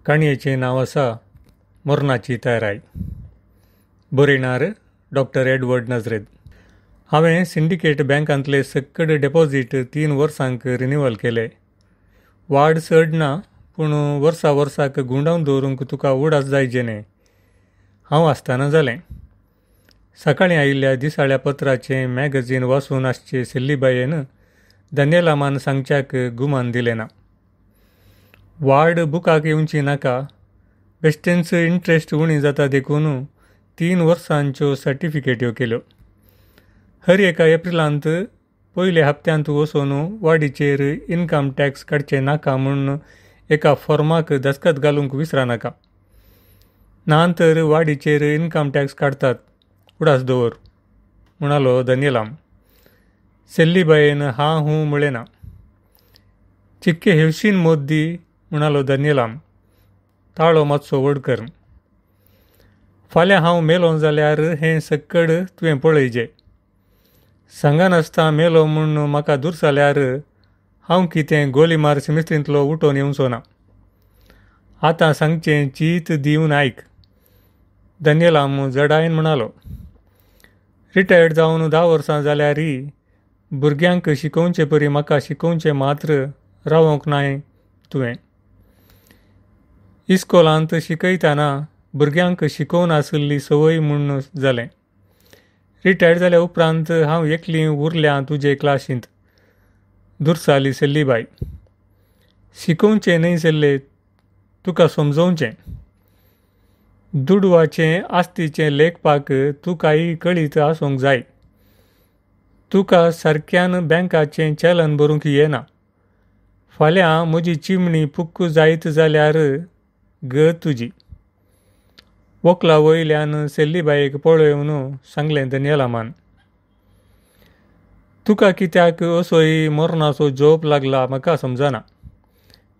काणयेचें नांव आसा मरणाची तयाराय. बरयणार डॉक्टर एडवर्ड नजरेत. हांवें सिंडिकेट बँकांतले सक्कड डेपॉझीट 3 वर्सांक रिन्युअल केले. वाड चड ना, पूण वर्सा वर्साक गुंडावन दवरूंक तुका उडास जायचे न्ही. हांव आसतना जालें. सकाळीं आयिल्ल्या दिसाळ्या पत्राचें मॅगझीन वाचून आसचे सेल्लीबायेन दानियेलामान सांगच्याक गुमान दिलें ना. वाड बुकाक येवची नाका, बेश्टेंच इंट्रस्ट उणी जाता देखून 3 वर्सांच्यो सर्टिफिकेट्यो केल्यो. हर एका एप्रिलांत पयल्या हप्त्यांत वचून वाडीचेर इन्कम टॅक्स काडचें नाका म्हूण एका फॉर्माक दस्खत घालूंक विसरा नाका. ना तर वाडीचेर इन्कम टॅक्स काडटात, उडास दवर, म्हणालो दानियेलाम. सेल्लीबायेन हां हूं म्हळें ना. चिक्के हेवशीन मोद दी, म्हणालो दानियेलाम, ताळो मातसो व्हड कर. फाल्यां हांव मेलो जाल्यार हें सक्कड तुवें पळयचें. सांगनासतना मेलो म्हूण म्हाका दुरसाल्यार हांव कितें गोलीमार सिमिस्त्रींतलो उठोवन येवचो ना. आतां सांगचें चीत दिवन आयक, दानियेलाम जडायेन म्हणालो. रिटायर्ड जावन 10 वर्सां जाल्यारय भुरग्यांक शिकोवचे परी म्हाका शिकोवचें मात्र रावोंक नाय तुवें. इस्कोलांत शिकयतना भुरग्यांक शिकोवन आशिल्ली संवय म्हूण जालें. रिटायर्ड जाल्या उपरांत हांव एकली उरल्या तुजे क्लासींत, दुरसाली सेल्लीबाय. शिकोवचें न्हय सेल्ले, तुका समजोवचें. दुडवाचें आस्तीचें लेखपाक तुकाय कळीत आसूंक जाय. तुका सारक्यान बँकाचें चलन भरूंक येना. फाल्यां म्हजी चिमणी पुक्क जायत जाल्यार गत तुजी. वकला वयल्यान सेल्लीबायेक पळोवन सांगलें दानियेलामान. तुका कित्याक असोय मरणाचो जोप लागला म्हाका समजना,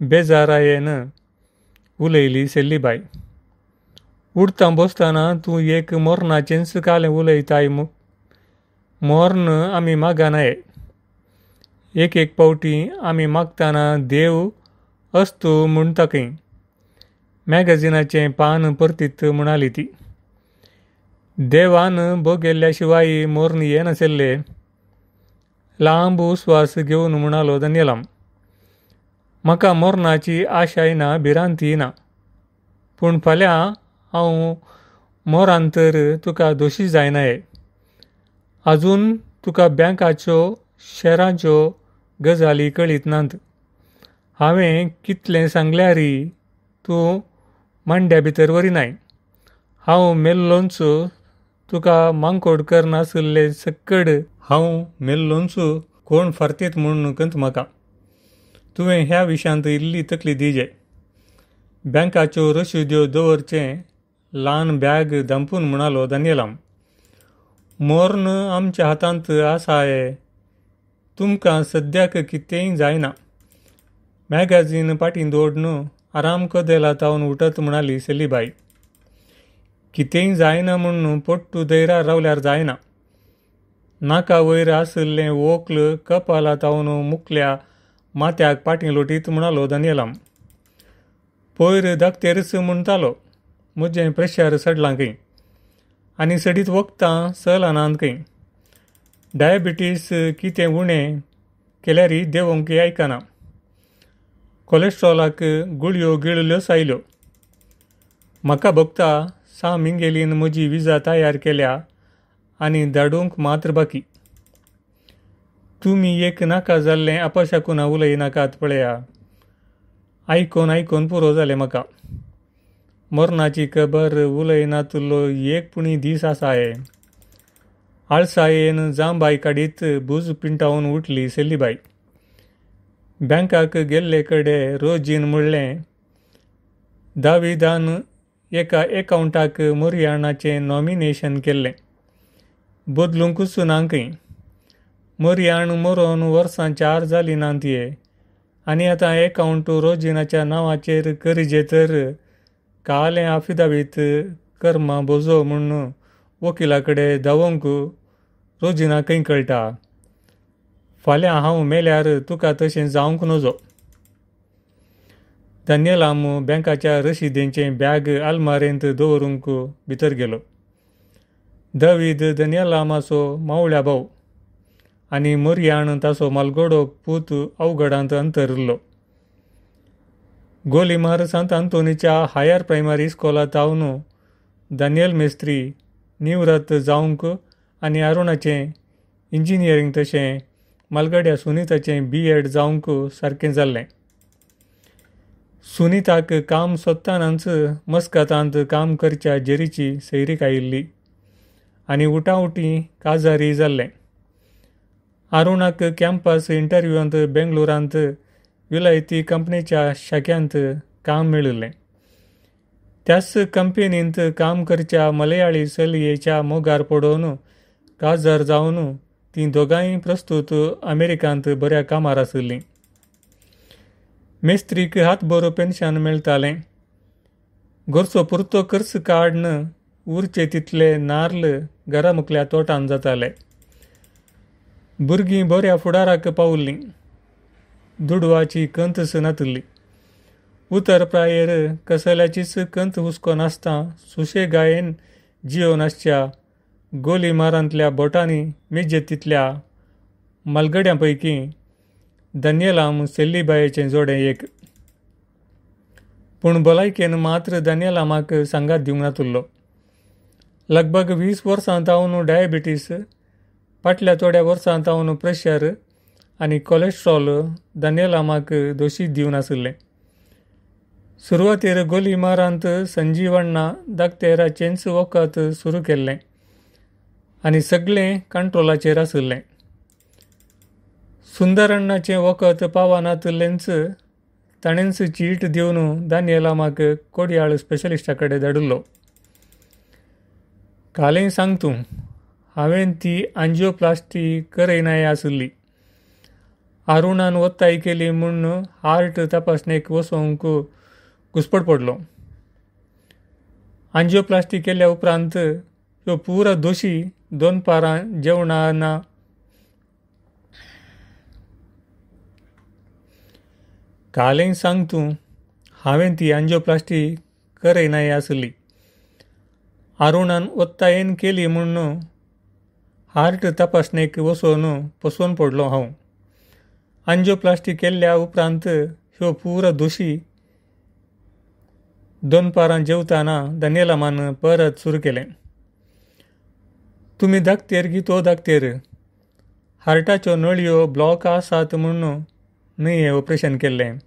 बेजारायेन उलयली सेल्लीबाय. उडता बसतना तूं एक मरणाचेंच कालें उलयताय. मर्ण आमी मागनाय. एक एक पावटी आमी मागतना देव अस्तू म्हणटा खंय. मॅगझिनाचें पान परतीत म्हणाली ती. देवान बघिल्ल्या शिवाय मर्ण येनाशिल्ले, लांब उस्वास घेवन म्हणालो दानियेलाम. म्हाका मरणाची आशाय ना, भिरांतीय ना, पूण फाल्यां हांव मोरान तर तुका दोशी जायनाय. अजून तुका बँकाच्यो शॅरांच्यो गजाली कळीत नात. हांवें कितलें सांगल्यारय तूं मांड्या भितर वरिनाय. हांव मेल्लोंच तुका मांकोड करनासले सक्कड हांव मेल्लोंच कोण फारतीत म्हूण कंत म्हाका. तुवें ह्या विशयांत इल्ली तकली दिजे. बँकाच्यो रशिद्यो दवरचें ल्हान बॅग धांपून म्हणालो दानियेलाम. मर्ण आमच्या हातांत आसा हे, तुमकां सद्याक कितेंय जायना. मॅगझीन पाटीं दोडन आराम कदेला तावन उठत म्हणाली सेल्लीबाय. कितेंय जायना म्हूण पोट्टू दैरा रावल्यार जायना. नाका वयर आशिल्लें वोक्ल कपाला तावन मुकल्या माथ्याक पाटीं लोटीत म्हणालो दानियेलाम. पयर दाक्तेरच म्हणटालो म्हजें प्रेशर चडलां खंय आनी सडीत वखदां चलनात खंय. डायबिटीस कितें उणें केल्यारय देवोंक आयकना. कोलेस्ट्रॉलाक गुळयो गिळल्योच आयल्यो. म्हाका भोगता सा मिंगेलीन म्हजी विजा तयार केल्या आनी धाडूंक मात्र बाकी. तुमी एक नाका जाल्लें अपशाकुना उलयनाकात पळया. आयकोन आयकोन पुरो जालें म्हाका. मरणाची खबर उलयनातलो एक पुणी दीस आसा हे. आळसायेन जांबाय काडीत भूज पिंटावन उठली सेल्लीबाय. बँकाक गेल्ले कडेन रोजीन म्हणलें, दाविदान एका एकावंटाक मोरयाणाचें नॉमिनेशन केल्लें, बदलूंकच ना खंय. मोरयाण मरोन वर्सां 4 जालीं ना ये, आनी आतां एकावंट रोजिनाच्या नांवाचेर करिजे तर कालें आफिदावीत कर्मा बोजो म्हूण वकिला कडेन धांवोंक रोजिना खंय कळटा. फाल्यां हांव मेल्यार तुका तशें जावंक नजो. दान्येलाम बँकाच्या रशिदेंचें बॅग आलमारेंत दवरूंक भितर गेलो. दावीद दान्येलामाचो मावळ्या भाव आनी मोरयान ताचो मालगडो पूत अवघडांत अंतरिल्लो. गोलीमार सांत आंतोनीच्या हायर प्रायमरी इस्कोलांत दान्येल मेस्त्री निवृत्त जावंक आनी अरुणाचें इंजिनियरींग तशें मालगड्या सुनिताचें बी एड जावंक सारकें जाल्लें. सुनिताक काम सोदतानाच मस्कतांत काम करच्या जेरीची सैरीक आयिल्ली आनी उटाउटी काजारी जाल्लें. अरुणाक कॅम्पस इंटरव्यूंत बेंगलोरांत विलायती कंपनीच्या शाख्यांत काम मेळिल्लें. त्याच कंपनींत काम करच्या मलयाळी चलयेच्या मोगार पडोवन काजार जावन तीं दोगांय प्रस्तूत अमेरिकांत बऱ्या कामार आशिल्लीं. मेस्त्रीक हातभर पेन्शन मेळटालें. घरचो पुरतो खर्च काडून उरचे तितले नार्ल घरा मुखल्या तोटान जाताले. भुरगीं बऱ्या फुडाराक पावल्लीं. दुडवाची कंत नातिल्ली. उतर प्रायेर कसल्याचीच कंत हुस्को नासता सुशेगायेन जियोन आसच्या गोलीमारांतल्या बोटांनी मेजेतींतल्या मालगड्यां पैकी दान्येलाम सेल्लीबायेचें जोडें एक. पूण भलायकेन मात्र दान्येलामाक सांगात दिवंक नातिल्लो. लगभग 20 वर्सां तावन डायबिटीस, फाटल्या थोड्या वर्सां तावन प्रेशर आनी कोलेस्ट्रॉल दान्येलामाक दोशी दिवन आशिल्लें. सुरवातेर गोलीमारांत संजीवण्णा दाक्तेराचेंच वखद सुरू केल्लें आनी सगळें कंट्रोलाचेर आशिल्लें. सुंदरण्णाचें वखद पावनातिल्लेंच ताणेंच चीट दिवन दान्येलामाक कोडयाळ स्पेशलिस्टा कडेन धाडिल्लो. कालें सांग तूं, हांवें ती आंजियोप्लास्टी करयनाय आशिल्ली. अरुणान ಒತ್ತಾಯ केली म्हूण हार्ट तपासणेक वचोंक घुसपट पडलो. आंजियोप्लास्टी केल्या उपरांत ह्यो पुरा दोशी दनपारां जेवणाना कालें सांग तूं, हांवें ती आंजियोप्लास्टी करयनाय आशिल्ली. अरुणान ಒತ್ತಾಯेन केली म्हूण हार्ट तपासणेक वचोन पसोवन पडलो हांव. आंजियोप्लास्टी केल्ल्या उपरांत ह्यो पुरा दोशी दनपारां जेवताना दान्येलामान परत सुरू केलें. तुमी दाक्तेर गी तो दाक्तेर, हार्टाच्यो नळयो ब्लॉक आसात म्हूण न्हय हें ऑपरेशन केल्लें.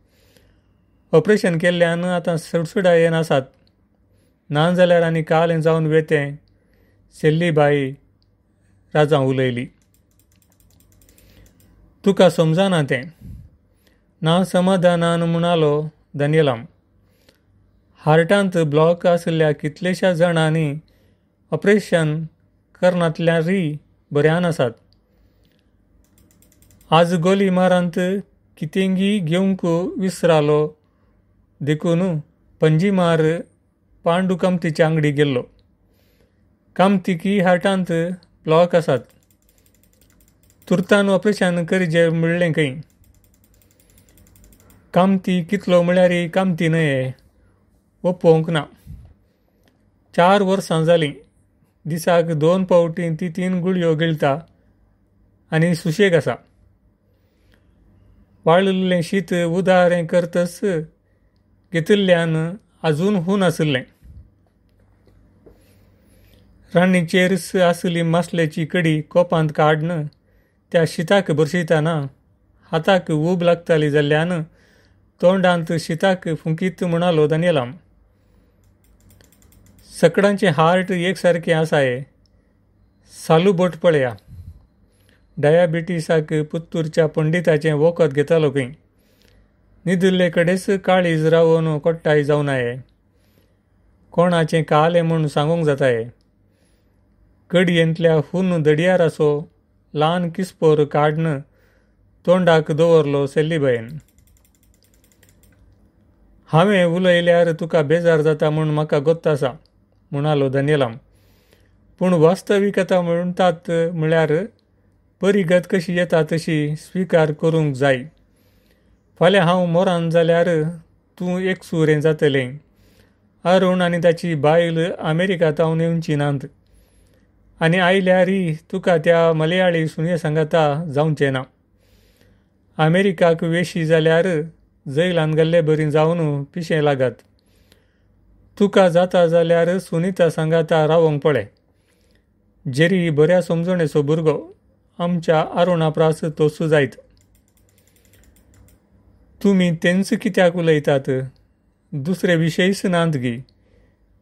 ऑपरेशन केल्ल्यान आतां सुडसुडायेन आसात, ना जाल्यार आनी कालें जावन वेतें. सेल्लीबाई राजा उलयली. तुका समजना तें, ना समाधानान म्हणालो दान्येलाम. हार्टांत ब्लॉक आशिल्ल्या कितलेश्या जाणांनी ऑपरेशन करनातल्यारय बऱ्यान आसात. आज गोलीमारांत कितेंगी घेवंक विसरालो देखून पंजीमार पांडू कामतीच्या आंगडी गेल्लो. कामतीकी हार्टांत ब्लॉक आसात, तुर्तान ऑपरेशन करीजे म्हणलें खंय. कामती कितलो म्हळ्यार कामती न्हय, ओपोवंक ना. 4 वर्सां जालीं, दिसाक 2 फावटी ती 3 गुळयो गिळटा आनी सुशेग आसा. वाळिल्लें शीत उदारें करतच घेतिल्ल्यान आजून हून आशिल्लें. रान्नीचेर आशिल्ली मासल्याची कडी कोपांत काडून त्या शिताक भरशिताना हाताक ऊब लागताली जाल्ल्यान तोंडांत शिताक फुंकीत म्हणालो दान्येलाम. सकडांचें हार्ट एक सारकें आसाय, सालू बोट पळया. डायबिटीसाक पुत्तूरच्या पंडिताचें वखद घेतालो खंय. न्हिदिल्ले कडेच काळीज रावन कोट्टाय जावनाये. कोणाचें कालें म्हूण सांगूंक जाताय. कडयेंतल्या हून दडियाराचो ल्हान किस्पोर काडून तोंडाक दवरलो सेल्लीबायेन. हांवें उलयल्यार तुका बेजार जाता म्हूण म्हाका गोत्त आसा, म्हणालो दान्येलाम. पूण वास्तविकता म्हणटात म्हळ्यार परिगत कशी येता तशी स्विकार करूंक जाय. फाल्यां हांव मोरान जाल्यार तूं एकसुरें जातलें. अरुण आनी ताची बायल अमेरिका तावन येवची नात आनी आयल्यारय तुका त्या मलयाळी सुने सांगाता जावचें ना. अमेरिकाक वेशी जाल्यार जैलान गेल्ले बरी जावन पिशें लागत. तुका जाता जाल्यार सुनिता सांगाता रावंक पळय. जेरी बऱ्या समजणेचो भुरगो, आमच्या अरुणा प्रास तोसू जायत. तुमी तेंच कित्याक उलयतात? दुसरे विशयच नात गी?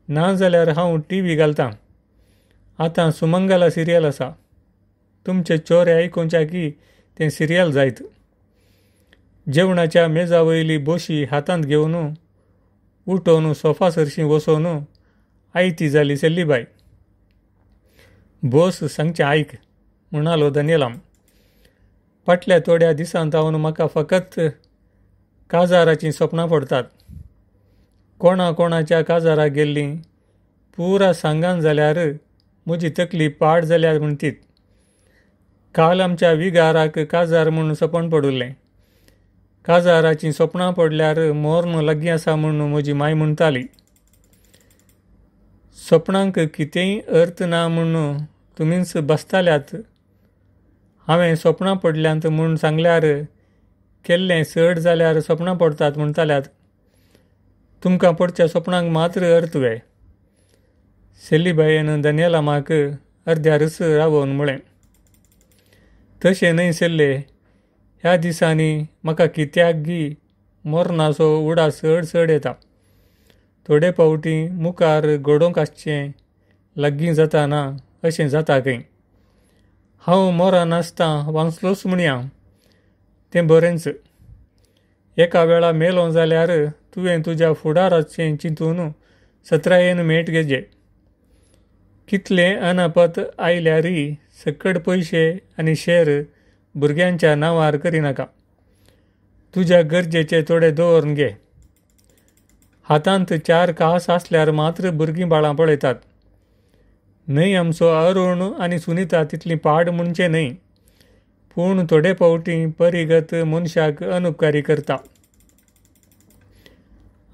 ना जाल्यार हांव टी व्ही घालतां. आतां सुमंगला सिरियल आसा. तुमचे चोरे आयकुच्याकी तें सिरियल जायत. जेवणाच्या मेजा वयली बोशी हातांत घेवन उठोवन सोफा सरशीं वसोवन आयती जाली सेल्लीबाय. बोस सांगचें आयक म्हणालो दानियेलाम. फाटल्या थोड्या दिसांत हांव म्हाका फकत काजाराचीं सपनां पडतात. कोणा कोणाच्या काजाराक गेल्लीं पुरा सांगान जाल्यार म्हजी तकली पाड जाल्यार म्हणटीत. काल आमच्या विगाराक काजार म्हूण सपन पडिल्लें. काजाराचीं सपनां पडल्यार मोर्न लागीं आसा म्हूण म्हजी माय म्हणटाली. सपनांक कितेंय अर्थ ना म्हूण तुमीच बसताल्यात. हांवें सपनां पडल्यांत म्हूण सांगल्यार केल्लें चड जाल्यार सपनां पडटात म्हणटाल्यात. तुमकां पडच्या सपनांक मात्र अर्थ वे. सेल्लीबायेन दानियेलामाक अर्द्यारच रावोवन म्हळें. तशें न्हय सेल्ले, ह्या दिसांनी म्हाका कित्याक गी मरणाचो उडास चड चड येता. थोडे फावटी मुखार घडोवंक आसचें लागीं जाता ना अशें जाता खंय. हांव मरनासतां वांचलोच म्हणया, तें बरेंच. एका वेळा मेलो जाल्यार तुवें तुज्या फुडाराचें चिंतून सत्रायेन मेट घेजे. कितलें अनापत आयल्यारय सकड पयशे आनी शेर भुरग्यांच्या नांवार करिनाका. तुज्या गरजेचे थोडे दवरून घे. हातांत चार कास आसल्यार मात्र भुरगीं बाळां पळयतात. न्हय आमचो अरुण आनी सुनिता तितलीं पाड म्हणचें न्हय, पूण थोडे फावटी परिगत मनशाक अनुपकारी करता.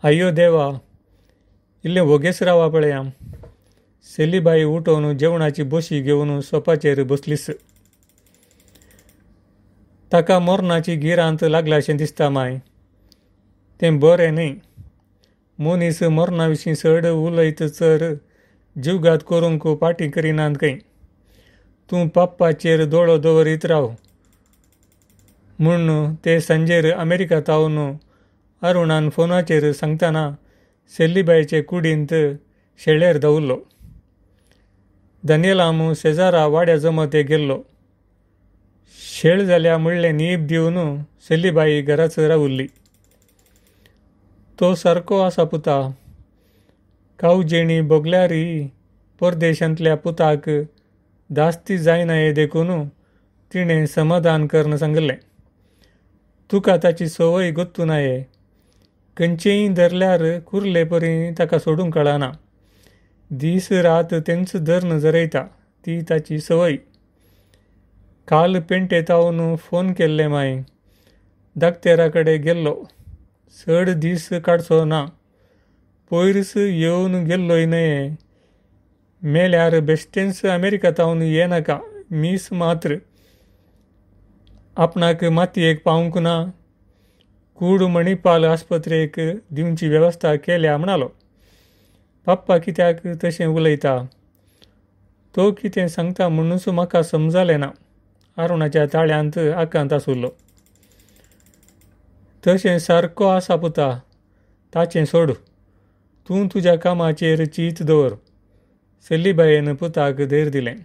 आय्यो देवा, इल्लें वोगेच रावा पळया. सेलीबाई उठोवन जेवणाची बोशी घेवन सोपाचेर बसलीच. ताका मरणाची गिरांत लागल्याशें दिसता माय. तें बरें न्हय. मनीस मरणा विशीं चड उलयत चर जिवघात करूंक पाटी करिनात खंय. तूं पप्पाचेर दोळो दवरीत राव म्हूण ते सांजेर अमेरिका तावन अरुणान फोनाचेर सांगतना सेल्लीबायचे कुडींत शेळेर दवरलो. दानियेलाम शेजारा वाड्या जमते गेल्लो. शेळ जाल्या म्हणलें नीब दिवन सेल्लीबाई घराच रावल्ली. तो सारको आसा पुता. कावजेणी भोगल्यारय परदेशांतल्या पुताक दास्ती जायना हें देखून तिणें समाधान करून सांगलें. तुका ताची संवय गोत्तू नाये. खंयचेय धरल्यार कुर्ले परी ताका सोडूंक कळना. दीस रात तेंच धरून जरयता, ती ताची संवय. काल पेंटेतावन फोन केल्ले माय. दाक्तेरा कडेन गेल्लो. चड दीस काडचो ना. पयरच येवन गेल्लोय न्हय. मेल्यार बेश्टेंच अमेरिका तावन येनाका मीस मात्र. आपणाक मातयेक पावंक ना. कूड मणिपाल आस्पत्रेक दिवची वेवस्था केल्या म्हणालो. पप्पा कित्याक तशें उलयता? तो कितें सांगता म्हणूच म्हाका समजालें ना. अरुणाच्या ताळ्यांत आकांत आसुल्लो. तशें सारको आसा पुता, ताचें सोड. तूं तुज्या कामाचेर चीत दवर. सेल्लीबायेन पुताक धैर्य दिलें.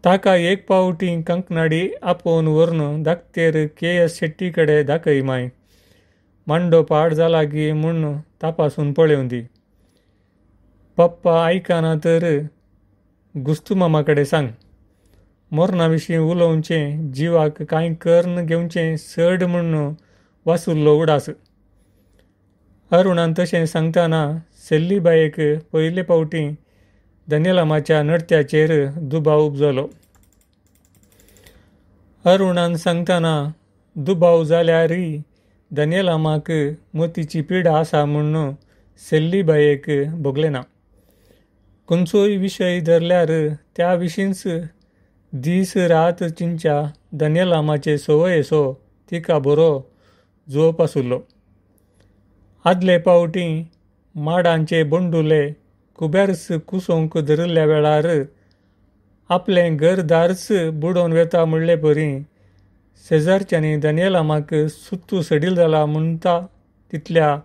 ताका एक पावटी कंकनाडी आपोवन व्हरून दाक्तेर के एस शेट्टी कडेन दाखय माय. मांडो पाड जाला गी म्हूण तापासून पळोवं दी. पप्पा आयकना तर गुस्तुमामा कडेन सांग. मरणा विशीं उलोवचें जिवाक कांय करून घेवचें चड म्हूण वासुल्लो उडास. अरुणान तशें सांगतना सेल्लीबायेक पयले फावटी दानियेलामाच्या नडत्याचेर दुबाव उपजलो. अरुणान सांगतना दुबाव जाल्यारय दान्येलामाक मतीची पिडा आसा म्हूण सेल्लिबायेक भोगलें ना. खंयचोय विशय धरल्यार त्या विशींच दीस रात चिंतच्या दान्येलामाचे संवयेचो तिका बरो जोप आशिल्लो. आदले पावटी माडांचे बंडुले कुब्यारच कुसोवंक धरिल्ल्या वेळार आपलें घरदारच बुडोवन वेता म्हणले परी शेजारच्यांनी दान्येलामाक सुत्तू सडील जाला म्हणटा तितल्या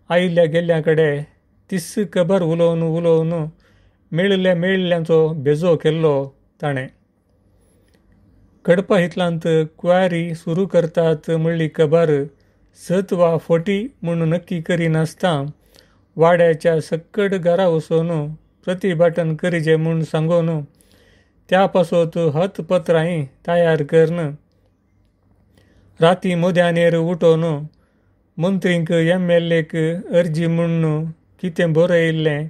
आयिल्ल्या गेल्ल्या कडेन तीस खबर उलोवन उलोवन मेळिल्ल्या मेळिल्ल्यांचो बेजो केल्लो ताणें. कडपा हितलांत क्वारी सुरू करतात म्हणली खबर सत वा फटी म्हूण नक्की करिनासतना वाड्याच्या सक्कड घरा वचून प्रतिभाटन करिजे म्हूण सांगून त्या पासत हतपत्रांय तयार करून राती मोद्यानेर उठोवन मंत्रींक एम.एल.एक अर्जी म्हूण कितें बरयिल्लें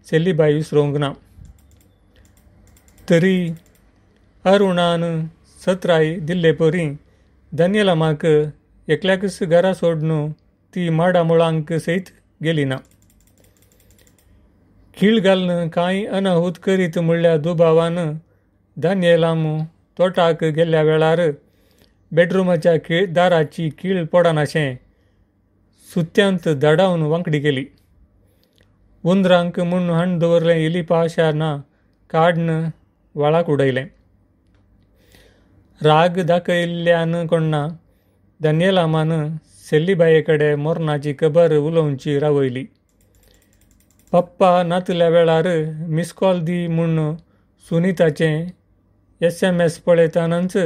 सेल्लिबाय विसरूंक ना. तरी अरुणान सत्राय दिल्ले परी दान्येलामाक एकल्याकच घरा सोडून ती माडामुळांक सयत गेली ना. खीळ घालून कांय अनाहूत करीत म्हणल्या दुबावान दान्येलाम तोटाक गेल्ल्या वेळार बेडरुमाच्या दाराची कीळ पडनाशें सुत्यांत धाडावन वांकडी केली. उंदरांक म्हूण हाण दवरलें इली पाशाना काडून व्हाळाक उडयलें. राग दाखयल्ल्यान कोण्णा दान्येलामान सेल्लिबाये कडेन मरणाची खबर उलोवची रावयली. पप्पा नातल्या वेळार मिस कॉल दी म्हूण सुनिताचें एस.एम.एस पळयतनाच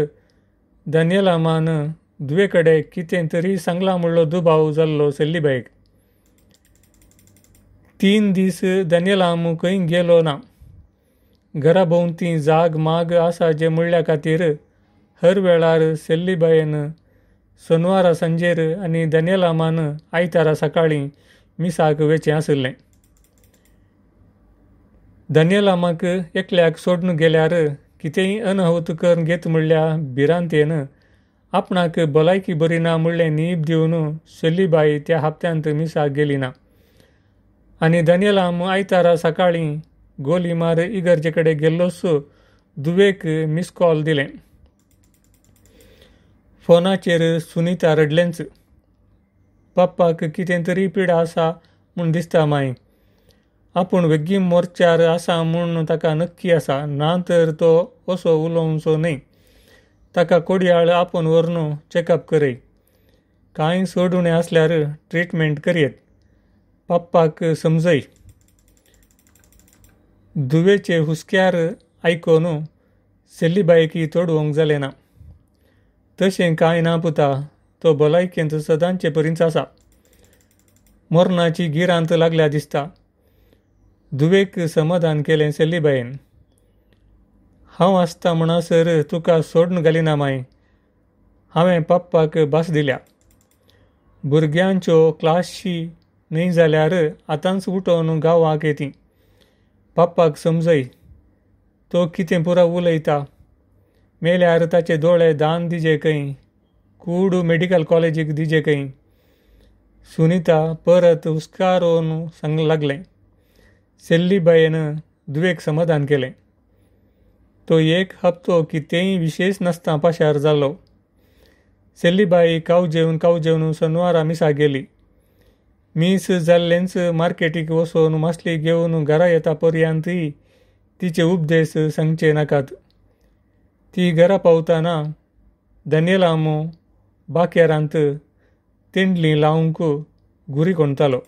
दान्येलामान धुवे कडेन कितें तरी सांगलां म्हणलो दुबाव जाल्लो सेल्लिबायेक. 3 दीस दान्येलाम खंय गेलो ना. घरा भोंवती जाग माग आसा जे म्हणल्या खातीर हर वेळार सेल्लिबायेन सोनवारा सांजेर आनी दान्येलामान आयतारा सकाळीं मिसाक वेचें आशिल्लें. दान्येलामाक एकल्याक सोडून गेल्यार कितेंय अनाहूत करून घेत म्हणल्या भिरांतेन आपणाक भलायकी बरी ना म्हणलें नीब दिवन सेल्लिबाय त्या हप्त्यांत मिसाक गेली ना आनी दान्येलाम आयतारा सकाळीं गोलीमार इगर्जे कडेन गेल्लोच दुवेक मिसकॉल दिलें. फोनाचेर सुनिता रडलेंच. पप्पाक कितें तरी पिडा आसा म्हूण दिसता माई, आपूण वेगीं मोर्चार आसा म्हूण ताका नक्की आसा, ना तर तो असो उलोवचो न्हय. ताका कोडयाळ आपोवन व्हरून चॅकअप करय, कांय चड उणें आसल्यार ट्रिटमेंट करयेत, पप्पाक समजय. दुवेचे हुस्क्यार आयकून सेल्लिबायेक तोडवंक जालें ना. तशें कांय ना पुता, तो भलायकेंत सदांचे परींच आसा, मरणाची गिरांत लागल्या दिसता. दुवेक समाधान केलें सेल्लिबायेन. हांव आसता म्हणसर तुका सोडून घालिना माई, हांवें पप्पाक भास दिल्या. भुरग्यांच्यो क्लासी न्हय जाल्यार आतांच उठोवन गांवाक येती. पप्पाक समजय, तो कितें पुरा उलयता, मेल्यार ताचे दोळे दान दिजे खंय, कूड मेडिकल कॉलेजीक दिजे खंय. सुनिता परत हुस्कारोवन सांग लागलें. सेल्लिबायेन दुवेक समाधान केलें. तो एक हप्तो कितेंय विशेश नासता पाशार जालो. सेल्लिबाई काव जेवन काव जेवन सोनवारा मिसा गेली. मीस जाल्लेंच मार्केटीक वचून मासली घेवन घरा येता पर्यंतय तिचे उपदेश सांगचे नाकात. ती घरा पावतना दान्येलामो बाक्यारांत तेंडली लावंक गुरी कोणतालो.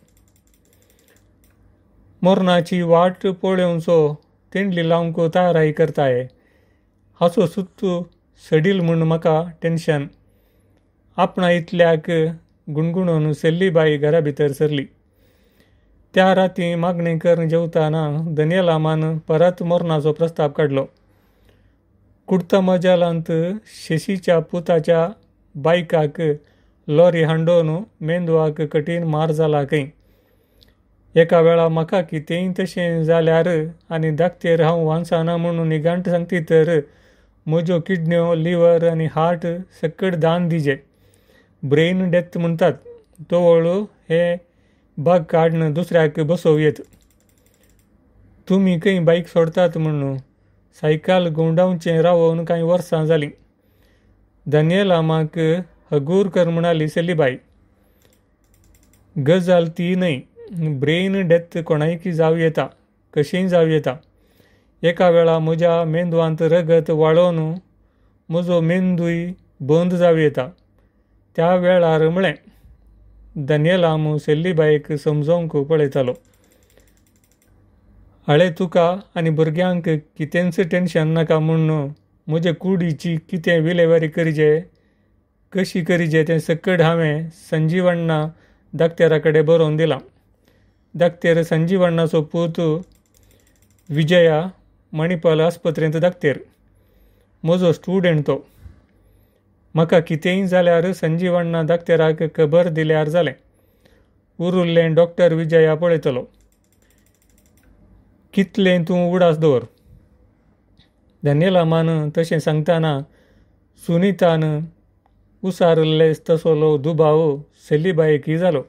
मरणाची वाट पळोवचो तेंडली लावंक तयाराय करताय हाचो सुत्तू सडील म्हूण म्हाका टेन्शन. आपणा इतल्याक गुणगुणून सेल्लिबाई घरा भितर सरली. त्या राती मागणी करून जेवताना दान्येलामान परत मरणाचो प्रस्ताव काडलो. कुडता मजालांत शशीच्या पुताच्या बायकाक लॉरी हांडोवन मेंदवाक कठीण मार जाला खंय. एका वेळा म्हाका कितेंय तशें जाल्यार आनी दाक्तेर हांव वांचना म्हणून निघांट सांगती तर म्हज्यो किडन्यो, लिवर आनी हार्ट सक्कड दान दिजे, ब्रेन डेथ म्हणटात. तवळ हे बाग काडून दुसऱ्याक बसोवं येत. तुमी खंय बायक सोडतात म्हूण सायकल घुंवडावचें रावोवन कांय वर्सां जालीं. दानियेलामाक हगूर कर म्हणाली सेल्लीबाय. गजाल ती न्हय. ब्रेन डेथ कोणायकी जावं येता, कशीय जावं येता. एका वेळा म्हज्या मेंदवांत रगत वाळोवन म्हजो मेंदूय बंद जावं येता. त्या वेळार म्हळें. दानियेलाम सेल्लीबायक समजोवंक पळयतालो. हाळे तुका आनी भुरग्यांक कितेंच टेन्शन नाका म्हूण म्हजे कुडीची कितें विलेवारी करचे, कशी करचे तें सकड हांवें संजीवण्णा दाक्तेरा कडेन बरोवन दिलां. दाक्तेर संजीवण्णाचो पूत विजया मणिपाल आस्पत्रेंत दाक्तेर. म्हजो स्टुडंट तो. म्हाका कितेंय जाल्यार संजीवण्णा दाक्तेराक खबर दिल्यार जालें. उरिल्लें डॉक्टर विजया पळयतलो. कितलें तूं उडास दवर. दानियेलामान तशें सांगतना सुनितान उसारिल्ले तसलो दुबाव सेल्लीबायेकय जालो.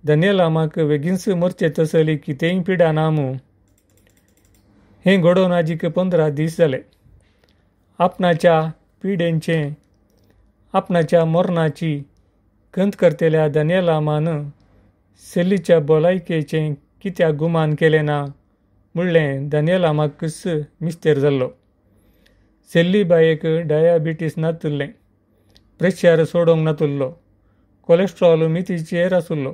दानियेलामाक बेगीनच मरचे तसली कितेंय पिडा ना मूं. हें घडोवन आजीक 15 दीस जाले. आपणाच्या पिडेंचें, आपणाच्या मरणाची खंत करतल्या दानियेलामान सेल्लीच्या भलायकेचें कित्याक गुमान केलें ना म्हणलें दानियेलामाकच मिस्तेर जाल्लो. सेल्लीबायेक डायबिटीस नातिल्लें, प्रेशर सोडोवंक नातिल्लो, कोलेस्ट्रॉल मितीचेर आशिल्लो.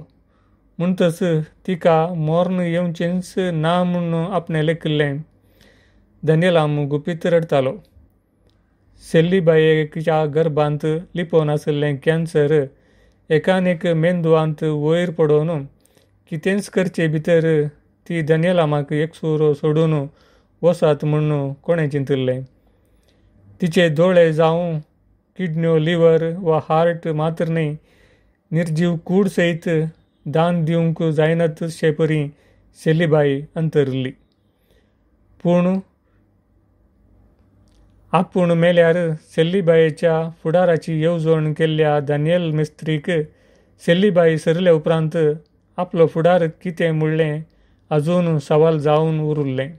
म्हणटच तिका मर्ण येवचेंच ना म्हूण आपणें लेखिल्लें. दानियेलाम गुपीत रडटालो. सेल्लीबायेच्या गर्भांत लिपोवन आशिल्लें कॅन्सर एकान एक मेंदवांत वयर पडोवन कितेंच करचे भितर ती दानियेलामाक एकसुरो सोडून वसात म्हूण कोणें चिंतिल्लें. तिचे दोळे जावं किडन्यो, लिवर वा हार्ट मात्र न्हय, निर्जीव कूड सयत दान दिवंक जायना तशे परी सेल्लीबाय अंतरिल्ली. पूण आपूण मेल्यार सेल्लीबायेच्या फुडाराची येवजण केल्ल्या दानियल मिस्त्रीक सेल्लीबाय सरले उपरांत आपलो फुडार कितें म्हणलें अजून सवाल जावन उरिल्लें.